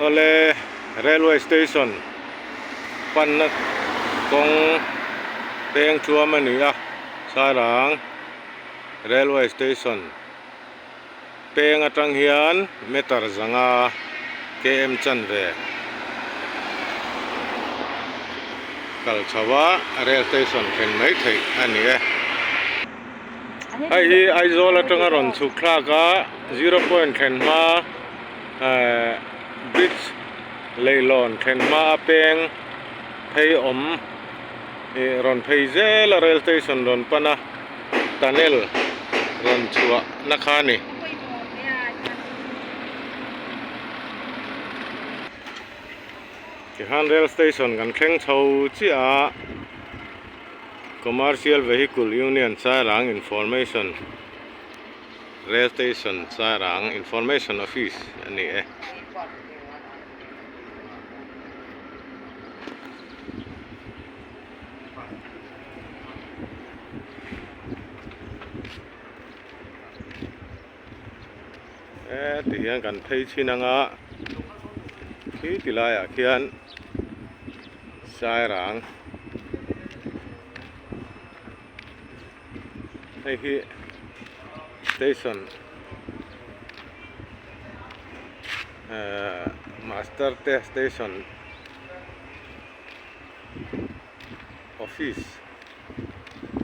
Awle railway station panna kawng peng chuam a ni a Sairang railway station peng atang hian meter zanga km chanve kal chho a rail station thlen mai theih a ni e. Hei hi Aizawl atanga rawn chhuk thlak a zero point thlen hma ehh bridge leihlawn thlen hma a peng phei awm ih rawn phei zel a rail station rawn pan a tunnel rawn chhuah na kha a ni. Tikhan rail station kan thleng chho chiah a. Commercial Vehicle Union Sairang Information Rail Station Sairang Information Office a ni e. E ti hian kan phei chhin anga khi ti laiah khian Sairang hei hi station ehh master te station office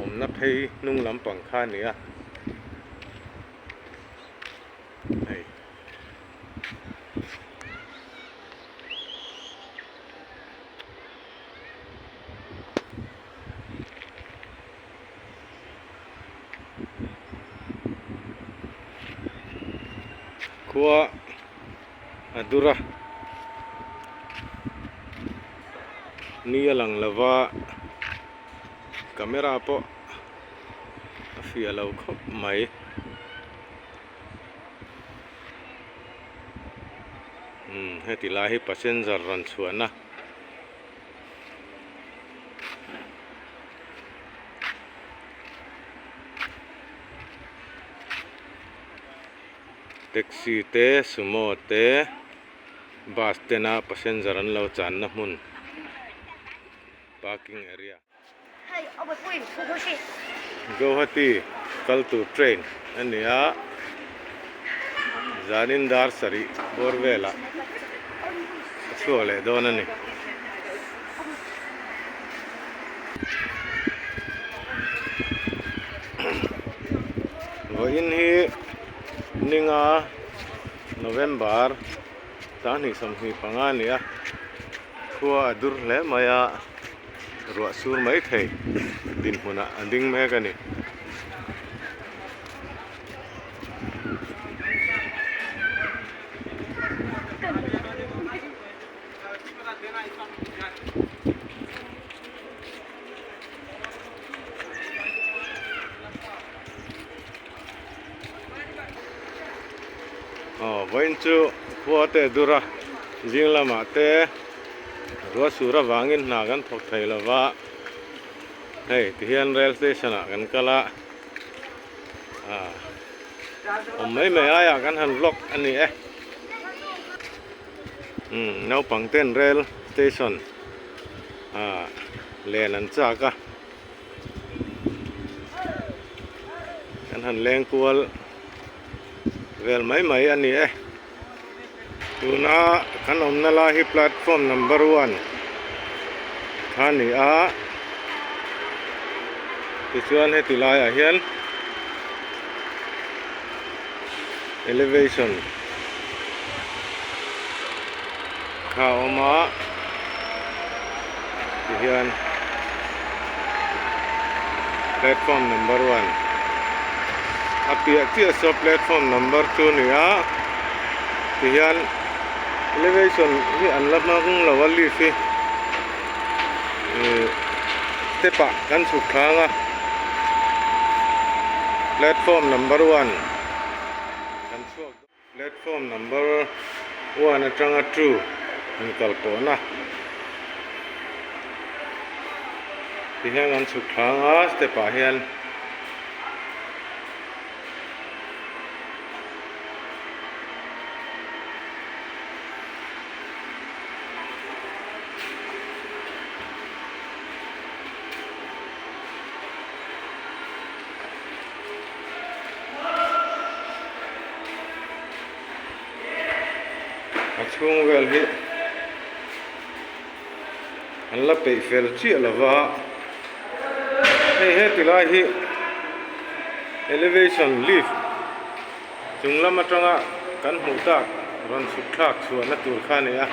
awmna phei hnung lampang kha a ni a. Hei. Khua a dur a ni a lang lova camera pawh a fiah lo khawp mai. Umm heti lai hi passenger rawn chhuahna taxi te sumo te bus tena passenger an lo channa hmun parking area. Guwahati kal tur train a ni a, zanin dar sarih bawr velah a chhuak leh dawn a ni. Vawiin hi ninga November 2025 a ni a, khua a dur hle mai a. Ruah sur mai thei dinhmunah a ding mek a ni. Aw vawiin chu khua te dur a zing lamah te Ruah sur avangin hna kan thawk thei lo va, hei tihian rail station ah kan kal a, ah awm mai mai aiah kan han vlog a ni e. Umm naupang ten rail station ah len an chak a, kan han leng kual vel mai mai a ni e. Tuna kan awmna lai hi platform number one kha a ni a tichuan heti laiah hian elevation kha a awm a tihian platform number one a piah chiah saw platform number two a ni a tihian elevation hi an la hmang lo a lift hi ihh step ah kan chhuk thlang a platform number one kan chhuak dawn. Platform number one atanga two in kal pawhna ti hian an chhuk thlang a step ah hian A chhung vel hi an la peih fel chiah lo va, hei heti lai hi elevation lift chung lam atanga kan hmuh tak rawn chhuk thlak chhuahna tur kha a ni a,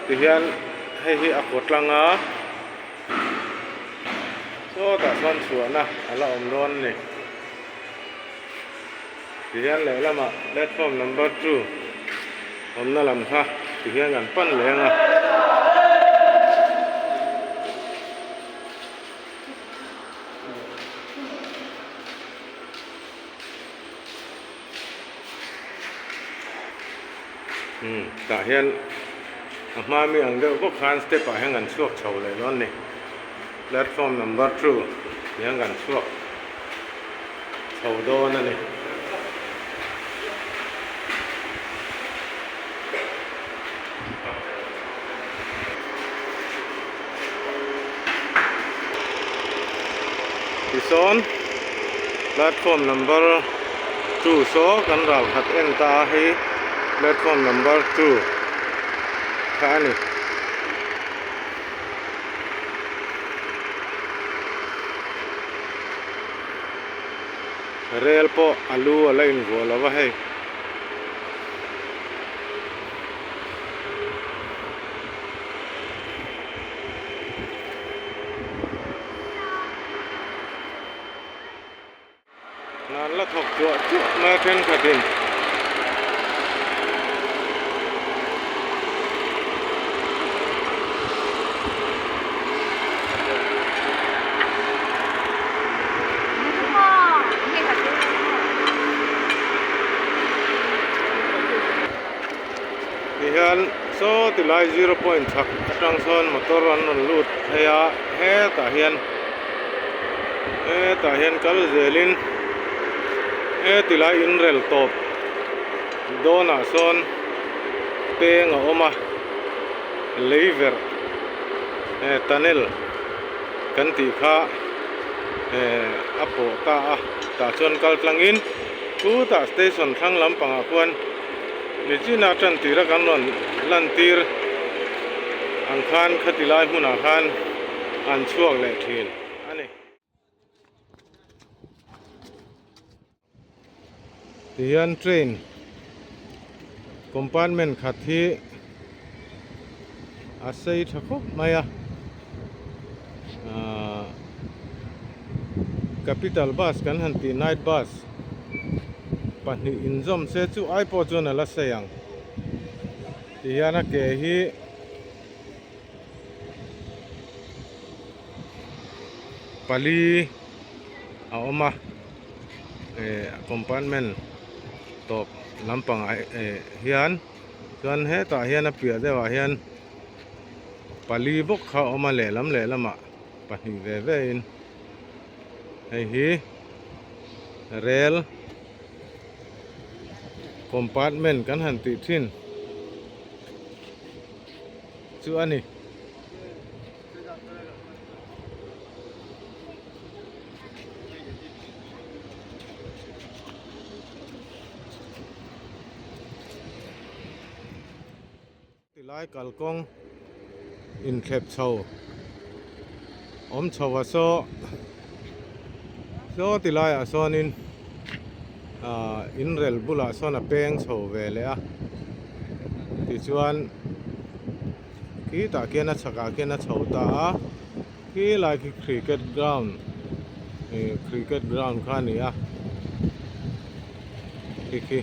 tihian hei hi a kaw tlang a. Sawtah sawn chhuahna a la awm dawn a ni. Tihian lehlamah platform number 2 awmna lam kha tihian kan pan leh ang a. Umm tah hian a hma mi ang deuh bawk khan step ah hian kan chhuak chho leh dawn a ni platform number 2 hian kan chhuak chho dawn a ni. Tisawn platform number 2 saw kan ral khat en ta a hei platform number 2 kha a ni. Rel pawh a lu a la invuah lo va hei. Hna an la thawk chuah chuah mai a thenkhatin. Tihian saw ti lai zero point chhak atang sawn motor an rawn lut phei a hetah hian hetah hian kal zelin heti lai inrel tawp dawnah sawn peng a awm a lei verh tunnel kan tih kha a pawh ta a tah chuan kal tlangin chutah station thlang lampangah khuan Nichina tan tira kan rawn lantir ang khan khati lai hmunah khan an chhuak leh thin a ni. Tihian train compartment khat hi a sei tha khawp mai a ahh capital bus kan han tih night bus. Pahnih inzawm se chu ai pawh chuan a la sei ang tihian a ke hi pali a awm a eh compartment tawp lampangah eh hian chuan hetah hian a piah deuhah hian pali bawk kha a awm a lehlam lehlamah pahnih ve ve in. Hei hi rel compartment kan han tih thin chu a ni. Tilai kalkawng inthlep chho awm chho a saw saw tilaiah sawnin ah inrel bulah sawn a peng chho ve leh a tichuan khitah khian a chhakah khian a chho ta a khilai khi cricket ground ih cricket ground kha a ni a khi khi.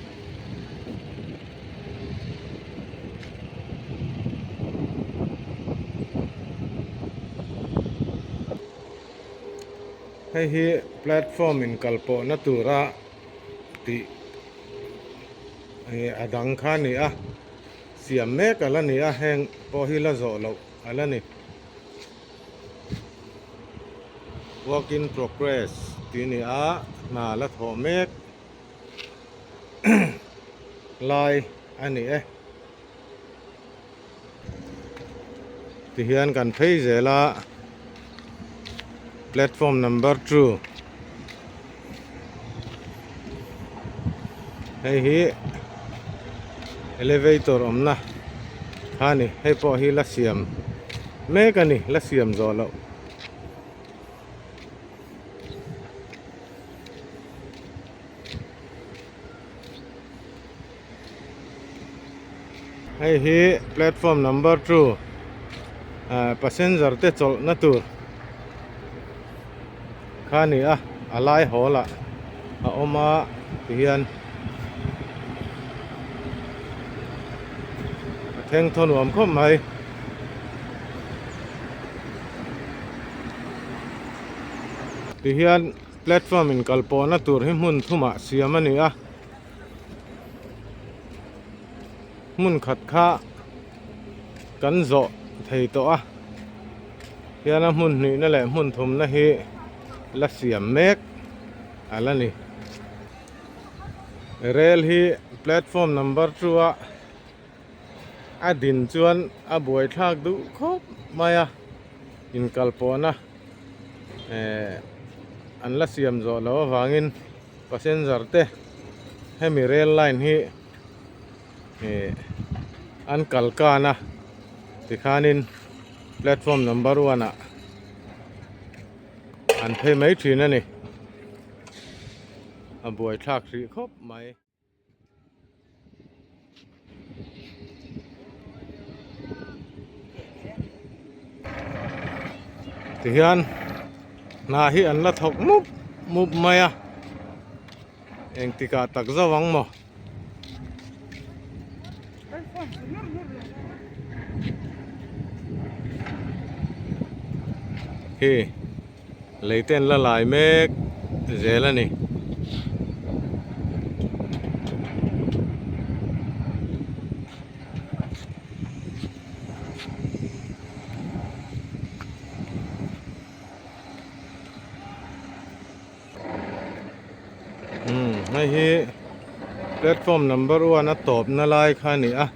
Hei hi platform in kal pawhna tura tih a dang kha a ni a siam mek a la ni a heng pawh hi la zawh loh a la ni work in progress tih a ni a hna la thawh mek. lai a ni e tihian kan phei zel a platform number 2 hei hi. Elevator awmna kha a ni hei pawh hi la siam mek a ni la siam zawh loh. Hei hi platform number 2 ah passenger te chawlhna tur kha a ni a a lai hawl ah a awm a tihian a thleng thaw nuam khawp mai. Tihian platform in kal pawhna tur hi hmun thumah siam a ni a hmun khat kha kan zawh thei tawh a hian a hmun hnihna leh hmun thumna hi la siam mek a la ni rel hi platform number 2 a a din chuan a buaithlak duh khawp mai a inkal pawhna eh an la siam zawh loh avangin passenger te hemi rail line hi eh an kal kan a tikhanin platform number one ah an phei mai thin a ni a buaithlak hrih khawp mai. Tihian hna hi an la thawk mup mup mai a engtikah tak zauh ang maw. Hi lei te an la lai mek zel a ni. Umm hei hi platform number one a tawp na lai kha a ni a.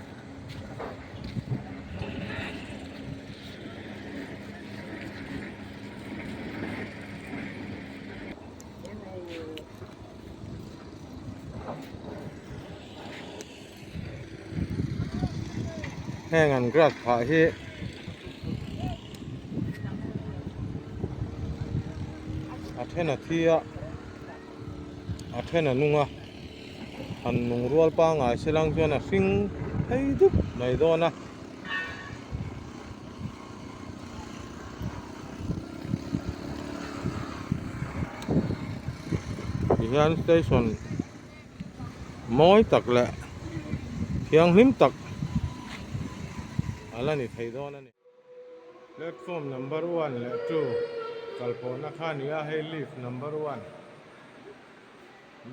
Heng an grass phah hi a then a thi a a then a nung a han nung rual pangngai se lang chuan a hring phei dup mai dawn a. Tihian station mawi tak leh thianghlim tak a la ni thei dawn a ni. Platform number one leh two kalpawhna kha a ni a, hei lift number one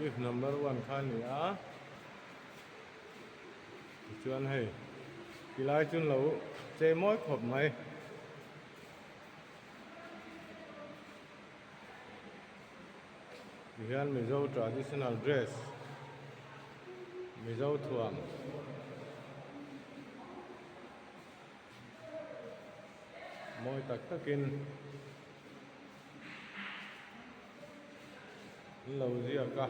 lift number one kha a ni a. Tichuan hei tilai chu lo chei mawi khawp mai. Tihian Mizo traditional dress Mizo thuam mawi tak takin an lo ziak a.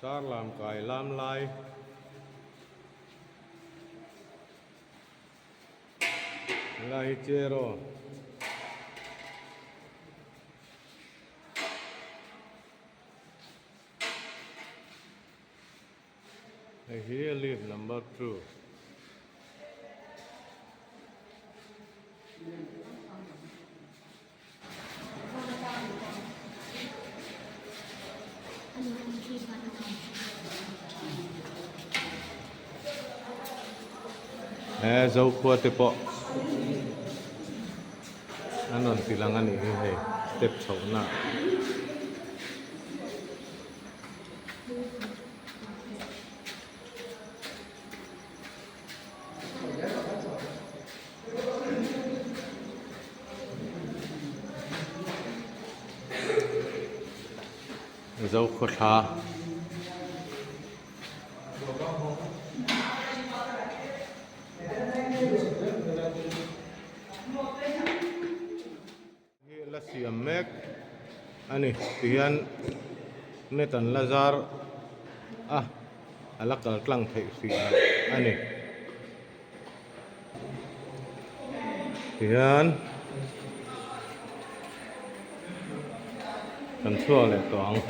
Sar lam kai lam lai. Helai hi chair aw. Hei hi lift number 2. He Zokhua te pawh an rawn ti lang a nih hi hei step chhohna. Zokhawthla. siam mek a ni tihian net an la zar a a la kal tlang theih hrih loh a ni tihian kan chhuak leh tawh ang.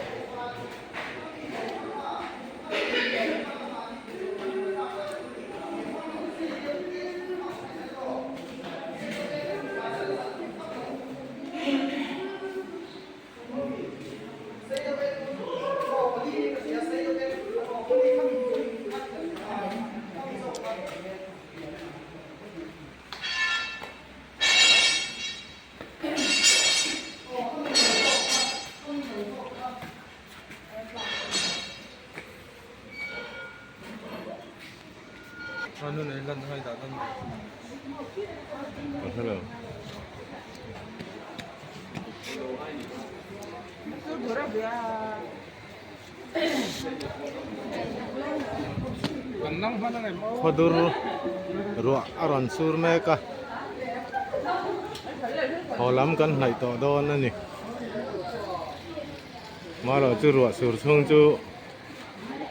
Khawdur ruah a rawn sur mek a haw lam kan hnaih tawh dawn a ni marawh chu ruah sur chhung chu.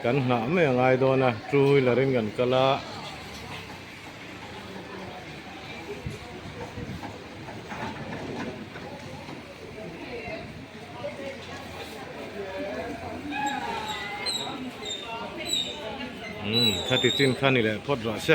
Kan nghah mai a ngai dawn a two wheeler in kan kal a. Umm khati chin kha ni leh phawt rawh se.